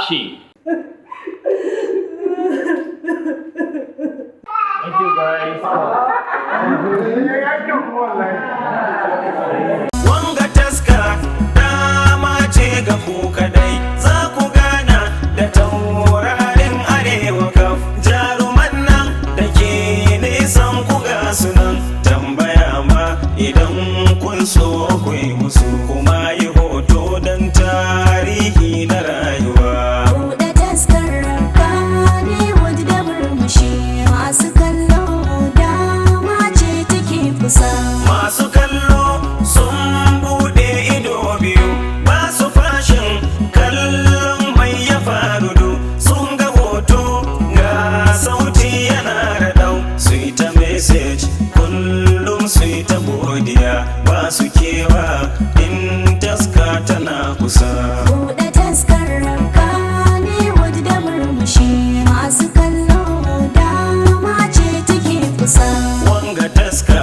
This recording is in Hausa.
Action! Thank you, guys. Wanga taska dama ce ga ku kadai za ku gana da taurarin Arewa kaf, jaruman nan da ke nisan ku, ga sunan. Tambaya ma idan kun so ku yi musu, kuma yi hoto don tarihi na rayuwa. Buɗe taskar Kannywood da murmushi, masu kallo, dama ce take kusa. Masu kallo sun bude ido biyu, ba su fashin kallon mai ya faru du. Sun ga hoto, ga sauti yana raɗau, su yi ta message kullum, su yi ta godiya, ba su kewa in taska tana kusa. Buɗe taskar Kannywood da murmushi, masu kallo, dama ce take kusa. Wanga taska.